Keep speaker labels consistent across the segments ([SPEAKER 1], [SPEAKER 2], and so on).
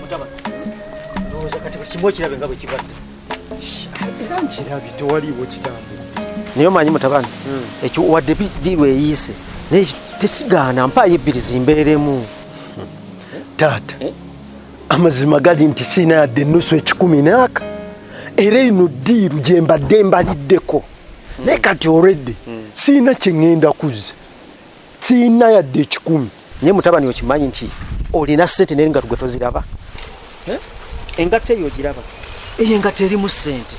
[SPEAKER 1] Mutabani, ndowooza kati buli kimu okirabe nga bwe kibadde.
[SPEAKER 2] Era nkirabye, tewaliiwo kitambula.
[SPEAKER 1] Naye omanyi mutabani, ekyo wadde deal eyiise, naye tesigaana mpaayo ebbiri zimbeeremu.
[SPEAKER 2] Taata, amazima gali nti siina yadde ennusu ekikumi naaka, era eno deal gye mbadde mbaliddeko, naye kati olwedde siina kye ŋŋenda kuzza, siina yadde 100.
[SPEAKER 1] Naye mutabani, okimanyi nti olina ssente naye nga tugwe toziraba? Eh? Engatto eyo ogiraba, eyo engatto erimu ssente,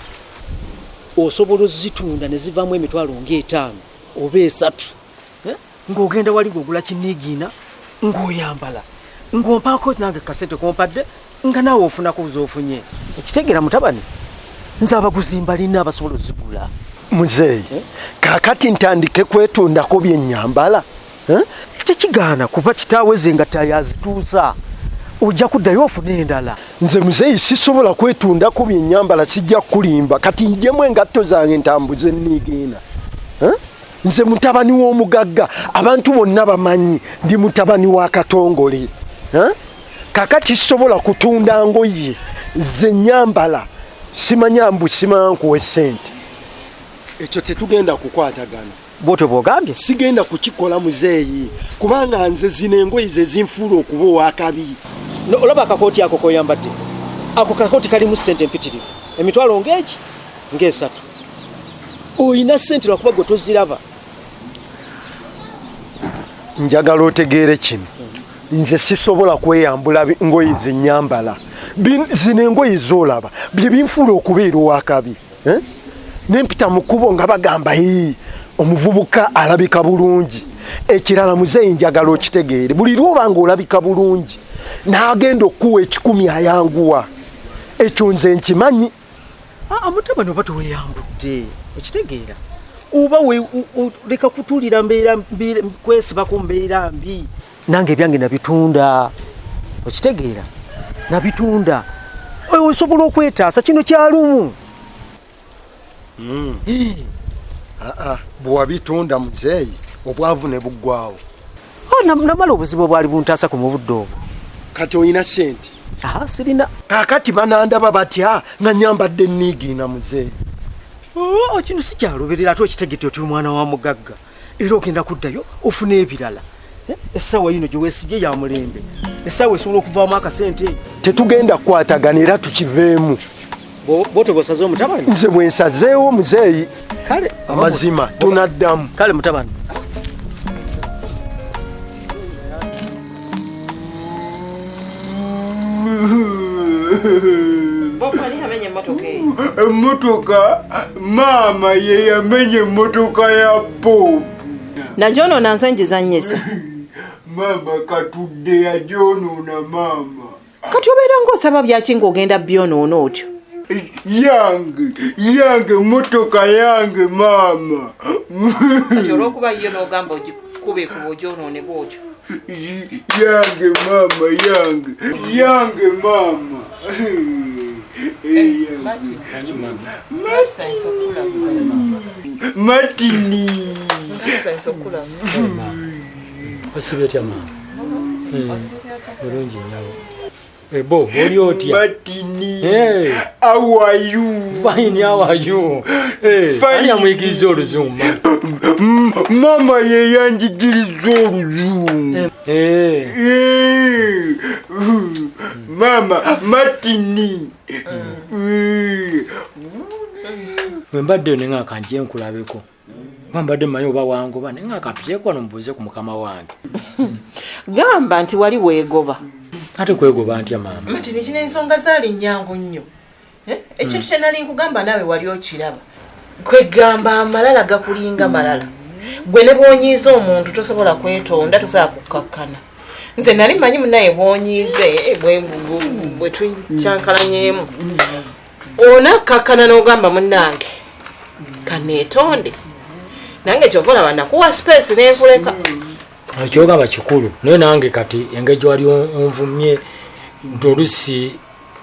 [SPEAKER 1] osobola ozitunda ne zivaamu emitwalo ng'etaano oba esatu. Eh? Ng'ogenda wali ng'ogula kiniigiina ng'oyambala, ng'ompaako nange kasente kompadde, nga naawe ofunako z'ofunye. Okitegeera mutabani, nze abaguzi mbalina abasobola ozigula.
[SPEAKER 2] Muzeeyi, kaakati ntandike kwetundako byennyambala, eh?
[SPEAKER 1] Tekigaana, kuba kitaawe ze engatto yazituusa, ojja kuddayo ofune endala.
[SPEAKER 2] Nze muzeeyi sisobola kwetundako byennyambala, sijja kukulimba. Kati njemu engatto zange ntambuze niigiina, eh? Nze mutabani w'omugagga, abantu bonna bamanyi ndi mutabani wa Katongole, eh? Kakati sisobola kutunda ngoye ze nyambala, simanya mbu simanya nkuwe ssente. Ekyo tetugenda kukwatagana.
[SPEAKER 1] Bwotyo bwogambye?
[SPEAKER 2] Sigenda kukikola muzeeyi, kubanga nze zino engoye ze zinfuula okuba owakabi.
[SPEAKER 1] Olaba akakooti ako koyambadde, ako kakooti kalimu ssente empitirivu, emitwalo ng'egi ng'esatu. Oyina ssente lwakuba gwe toziraba.
[SPEAKER 2] Njagala otegeere kino, nze sisobola kweyambula ngoye zenyambala. Zino engoye zolaba bye binfuula okubeera owakabi, eh? Nempita mu kkubo nga bagamba, "Hii, omuvubuka alabika bulungi." Ekirala muzeeyi, njagala okitegeere, buli lwoba nga olabika bulungi n'agenda okukuwa 100 ayanguwa. Ekyo nze nkimanyi.
[SPEAKER 1] Aa, mutabani, oba teweyambudde, okitegeera, oba leka kutulira mbeera kwesibako mbeera mbi. Nange ebyange nabitunda, okitegeera, nabitunda. Osobola okwetaasa, kino kyalumu.
[SPEAKER 2] Aa, bwe wabitunda muzeeyi, obwavu ne buggwawo?
[SPEAKER 1] Ah, namala obuzibu obwali buntaasa ku mu budde obwo.
[SPEAKER 2] Kati olina sente?
[SPEAKER 1] Aha, sirina.
[SPEAKER 2] Kaakati banandaba batya nga nyambadde niigiina, muzeeyi?
[SPEAKER 1] Oh, kino si kyaluberera, ate okitegedde oti omwana wa mugagga, era ogenda kuddayo ofuna ebirala. Eh, essaawa yino gye weesibye ya mulembe, essaawa esobola okuvaamu akasente eyo.
[SPEAKER 2] Tetugenda kukwatagana, era tukiveemu.
[SPEAKER 1] Bwotyo bwosaze, omutabani?
[SPEAKER 2] Nze bwe nsazeewo muzeeyi.
[SPEAKER 1] Kale.
[SPEAKER 2] Amazima tunaddamu.
[SPEAKER 1] Kale mutabani.
[SPEAKER 3] Bob, ani yamenya emmotoka eyo?
[SPEAKER 4] Emmotoka, maama ye yamenya emmotoka ya Bob.
[SPEAKER 3] Nagyonoona nze ngizannyisa?
[SPEAKER 4] Maama, katudde yagyonoona maama.
[SPEAKER 3] Kati obeera ng'osaba byaki ng'ogenda byonoona otyo?
[SPEAKER 4] Yange, yange emmotoka yange maama.
[SPEAKER 3] Kati olw'okuba yo n'ogamba ogikuba ekuba ogyonoone bwotyo?
[SPEAKER 4] Yange maama, yange, yange maama.
[SPEAKER 3] Martin.
[SPEAKER 4] Martini.
[SPEAKER 5] Osibye otya maama? Bulungi nnyabo. Bob, oli otya?
[SPEAKER 4] Martini.
[SPEAKER 5] Hey.
[SPEAKER 4] How are you?
[SPEAKER 5] Fine, how are you? Hey,
[SPEAKER 4] Fine.
[SPEAKER 5] ani amuyigiriza oluzungu, mama?
[SPEAKER 4] Maama ye yanjigiriza oluzungu.
[SPEAKER 5] Hey.
[SPEAKER 4] Eh, mama Martini.
[SPEAKER 5] Bwe mbaddeyo ne nga kanje nkulabeko, kuba mbadde mmanyi oba wangoba, naye nga kampiteeko wano mubuuze ku mukama wange.
[SPEAKER 3] Gamba nti wali weegoba.
[SPEAKER 5] Ate kwegoba ntya, maama?
[SPEAKER 3] Martin, kino ensonga zaali nnyangu nnyo. Eh? Ekintu kye nali nkugamba naawe wali okiraba. Kwegamba amalala gakulinga malala, gwe ne bw'onyiiza omuntu tosobola kwetonda, tosobola kukkakkana. Nze nali manyi munaye bw'onyiize, eh, bwe tukyankalanyemu onakkakkana n'ogamba, "Munnange, kaneetonde nange." Kyova olaba nakuwa space nenkuleka.
[SPEAKER 5] Ekyogamba kikulu, naye nange kati engeri gyewali onvumye nti olusi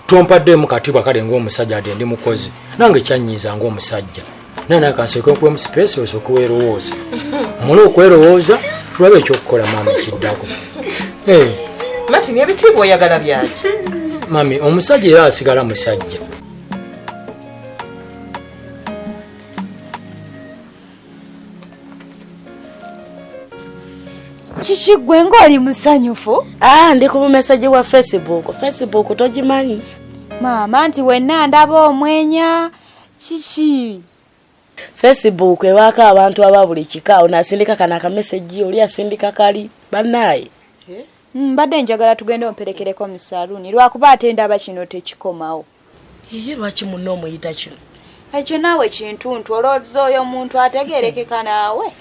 [SPEAKER 5] tompaddemu katiibwa, kale ngaomusajja ate ndi mukozi, nange kyanyiiza ngaomusajja, naye naye kansooke nkuwemu space osooke weerowooza, mule okwerowooza tulabe ekyokukola maama kiddako. Eh,
[SPEAKER 3] Martin, ebitiibwa oyagala byaki?
[SPEAKER 5] Mami, omusajja era asigala musajja.
[SPEAKER 6] Kiki gwe ng'oli musanyufu?
[SPEAKER 7] Ndi ku bumeseji wa Facebook. Facebook togimanyi?
[SPEAKER 6] Maama nti wenna ndaba omwenya. Kiki?
[SPEAKER 7] Facebook ebaako abantu aba buli kika. Ono asindika kano akameseji, oli asindika kali. Bannaaye.
[SPEAKER 6] Mbadde njagala tugende omperekereko mu saluuni lwakuba ate ndaba kino tekikomawo.
[SPEAKER 7] Ye lwaki munno omuyita kino?
[SPEAKER 6] Ekyo naawe kintuntu, olowooza oyo omuntu ategeerekeka naawe?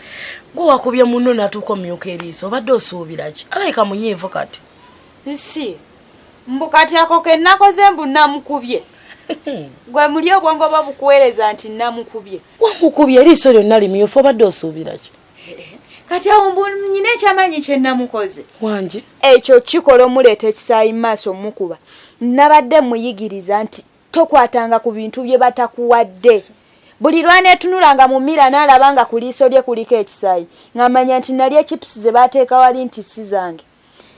[SPEAKER 7] Gwe wakubye munno n'atuuka omumyuka eriiso, obadde osuubira ki? Alabika munyiivu kati.
[SPEAKER 6] Si, mbu kati ako ke nnakoze mbu namukubye. Gwe muli obwongo bwo bukuweereza nti namukubye.
[SPEAKER 7] Wamukubye eriiso lyonna limyufu, obadde osuubira ki?
[SPEAKER 6] Kati awo mbu nnyina ekyamaanyi kye namukoze.
[SPEAKER 7] Wangi?
[SPEAKER 6] Ekyo kikola omuleeta ekisaayi mu maaso mukuba. Nabadde muyigiriza nti tokwatanga ku bintu bye batakuwadde. Buli lwaneetunulanga mu mira n'alaba nga ku liiso lye kuliko ekisaayi, ng'amanya nti nalya chips ze baateeka wali nti si zange.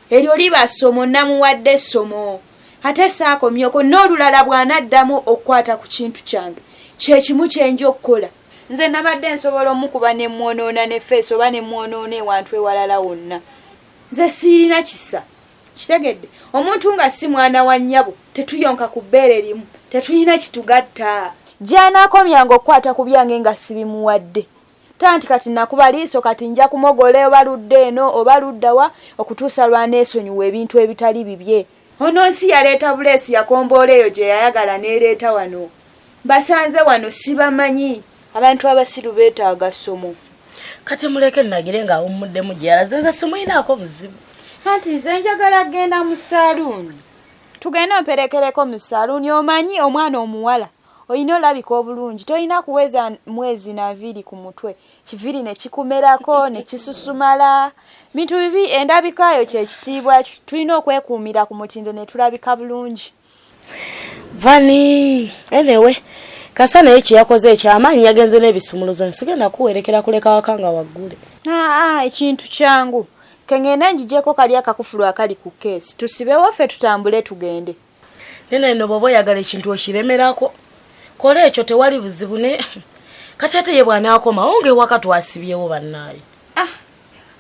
[SPEAKER 6] Eryo liba ssomo, namuwadde essomo. Ate saakomyeko n'olulala bw'anaddamu okukwata ku kintu kyange, kye kimu kye nja okukola. Nze nabadde nsobola omukuba ne mmwonoona ne feesi oba ne mmwonoona ewantu ewalala wonna. Nze sirina kisa. Kitegedde, omuntu nga si mwana wa nnyabo, tetuyonka ku bbeere limu, tetulina kitugatta. Gy'anaakomyanga okukwata ku byange nga sibimuwadde. Tanti kati nakuba liiso, kati nja kumogola oba ludda eno oba ludda wa, okutuusa lw'aneesonyiwa ebintu ebitali bibye. Ono nsi yaleeta buleesi yakomboola eyo gye yayagala n'ereeta wano. Mbasanze wano sibamanyi. Abantu abasiru beetaaga ssomo.
[SPEAKER 7] Kati muleke nagire ng'awummuddemu gye yalaze, nze simuyinaako buzibu.
[SPEAKER 6] Anti nze njagala kugenda mu saluuni. Tugende omperekereko mu saluuni, omanyi omwana omuwala olina olabika obulungi, tolina kuweza mwezi na nviiri ku mutwe, kiviiri ne kikumerako ne kisusumala. Bintu bibi, endabika yo kye kitiibwa, tulina okwekuumira ku mutindo ne tulabika bulungi.
[SPEAKER 7] Vani, anyway, kasa naye kye yakoze ekyamaanyi yagenze n'ebisumuluzo, nsigenda kuwerekera kuleka waka nga waggule.
[SPEAKER 6] Ekintu kyangu. Kengende njijeko kali akakufulu akali ku keesi, tusibewo ffe tutambule tugende.
[SPEAKER 7] Nene nno bw'oba oyagala ekintu okiremerako, kola ekyo tewali buzibu ne kati ate ye bw'anaakomawo ng'ewaka twasibyewo bannaaye.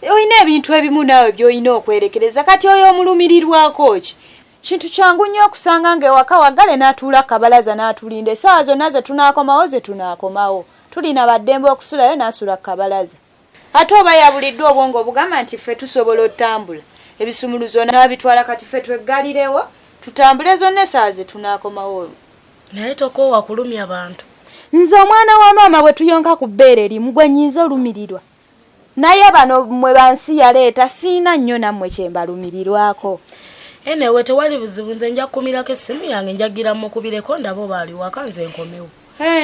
[SPEAKER 6] Olina ebintu ebimu naawe by'olina okwerekereza, kati oyo omulumirirwako ki? Kintu kyangu nnyo okusanga ng'ewaka waggale n'atuula ku kabalaza n'atulinda essaawa zonna ze tunaakomawo ze tunaakomawo. Tulina baddembe okusulayo n'asula ku kabalaza. Ate oba yabuliddwa obwongo obugamba nti ffe tusobola otambula, ebisumuluzo n'abitwala, kati ffe tweggalirewo tutambule zonna essaawa ze tunaakomawo.
[SPEAKER 7] Naye tokoowa kulumya bantu.
[SPEAKER 6] Nze omwana wa maama bwe tuyonka ku bbeere limu gwe nnyinza olumirirwa. Naye bano mmwe bansi yaleeta siina nnyo nammwe kye mbalumirirwako.
[SPEAKER 7] Anyway, tewali buzibu, nze nja kukumirako essimu yange, njagira mukubireko ndabe oba ali waka nze nkomewo.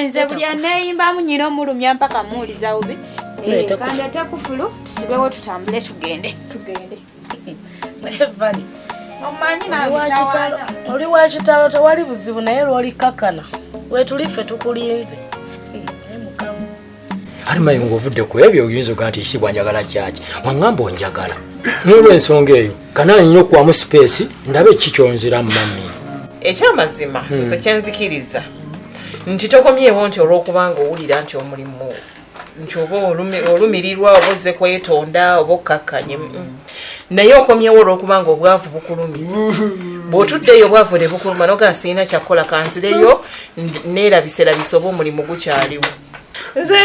[SPEAKER 6] Nze buli aneeyimbamu nnyina omulumya mpaka mmuwuliza bubi. Kandeete kufulu tusibewo tutambule tugende. Tugende.
[SPEAKER 7] Vani.
[SPEAKER 6] Omanyi nange tawaana.
[SPEAKER 7] Oli wa kitalo tewali buzibu naye lw'olikkakkana. Weetuli ffe tukulinze.
[SPEAKER 5] Ate mayi ng'ovudde ku ebyo oyinza ogaa nti ekitiibwa njagala kyaki, waŋŋamba onjagala. N'olw'ensonga eyo kana nnyo okuwamu sipeesi ndabe ki kyonziramu mami.
[SPEAKER 3] Ekyamazima nze kyenzikiriza nti tokomyewo nti olw'okubanga owulira nti omulimu nti oba olumirirwa oba ozze kwetonda oba okkakkanye, naye okomyewo olw'okubanga obwavu bukulumye. Bw'otuddeeyo obwavu ne bukuluma n'ogamba sirina kyakukola kanzireyo neerabiserabise oba omulimu gukyaliwo. Nze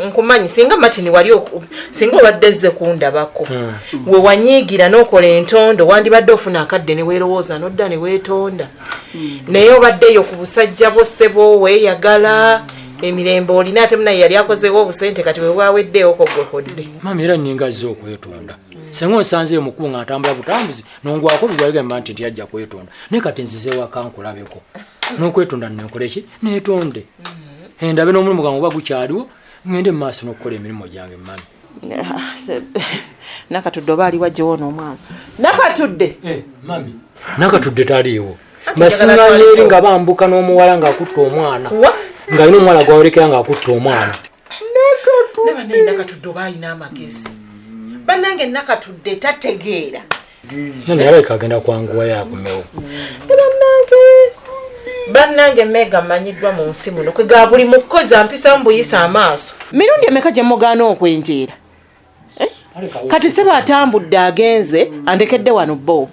[SPEAKER 3] nkumanyi singa Martin wali singa obadde ezze kundabako we wanyiigira n'okola entondo wandibadde ofuna akadde ne weerowooza n'odda ne weetonda, naye obaddeyo ku busajja bwo ssebo weeyagala emirembe olina, ate munaye yali akozeewo obusente kati we bwaweddeewo kogwekodde.
[SPEAKER 5] Mami era nninga azze okwetonda, singa onsanzeeyo mukulu nga ntambula butambuzi nongwako bigwaligamba nti ajja kwetonda, naye kati nzize waka nkulabeko n'okwetonda nenkole ki neetonde. Endabe n'omulimu gwange oba gukyaliwo ngende mu maaso n'okukola emirimu gyange mami.
[SPEAKER 3] Nakatudde oba aliwa gyewo n'omwana? Nakatudde.
[SPEAKER 5] Mami Nakatudde taliiwo. Basiŋŋaanye eri nga bambuka n'omuwala ng'akutta omwana. Ng'alina omuwala gw'awolekera ng'akutta omwana.
[SPEAKER 3] Nakatudde. Nakatudde oba alina amagezi. Bannange Nakatudde tategeera.
[SPEAKER 5] Nani alabika agenda kwanguwayo akomewo.
[SPEAKER 3] Bannange meega mmanyiddwa mu nsi muno kwega buli mukozi ampisa mbuyisa amaaso. Mirundi emeka gye mugaana okwenjeera? Kati sebo atambudde agenze andekedde wano Bob.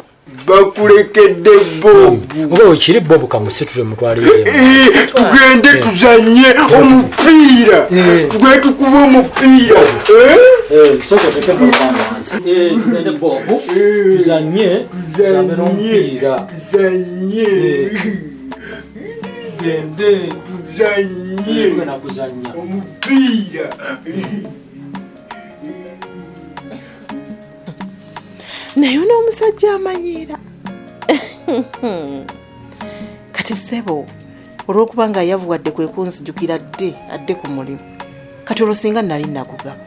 [SPEAKER 4] Bakulekedde Bob.
[SPEAKER 5] Oba wekiri Bob kamusitule mutwalire.
[SPEAKER 4] Tugende tuzanye omupiira. Tugende tukube omupiira.
[SPEAKER 5] Sooka oteeke Bob wansi. Tugende Bob tuzanye tuzambe n'omupiira.
[SPEAKER 4] Tuzanye.
[SPEAKER 5] Tugende
[SPEAKER 4] tuzanye.
[SPEAKER 5] Tugenda kuzannya
[SPEAKER 4] omupiira.
[SPEAKER 3] Naye n'omusajja amanyiira. Kati ssebo olw'okuba nga yavuwadde kwe kunzijukira dde adde ku mulimu, kati olwo singa nali nagugaba.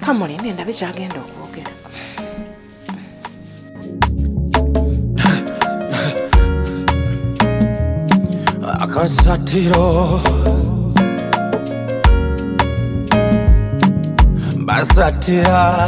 [SPEAKER 3] Kamulinde ndabe kyagenda okwogera.
[SPEAKER 8] Akasatiro basatira.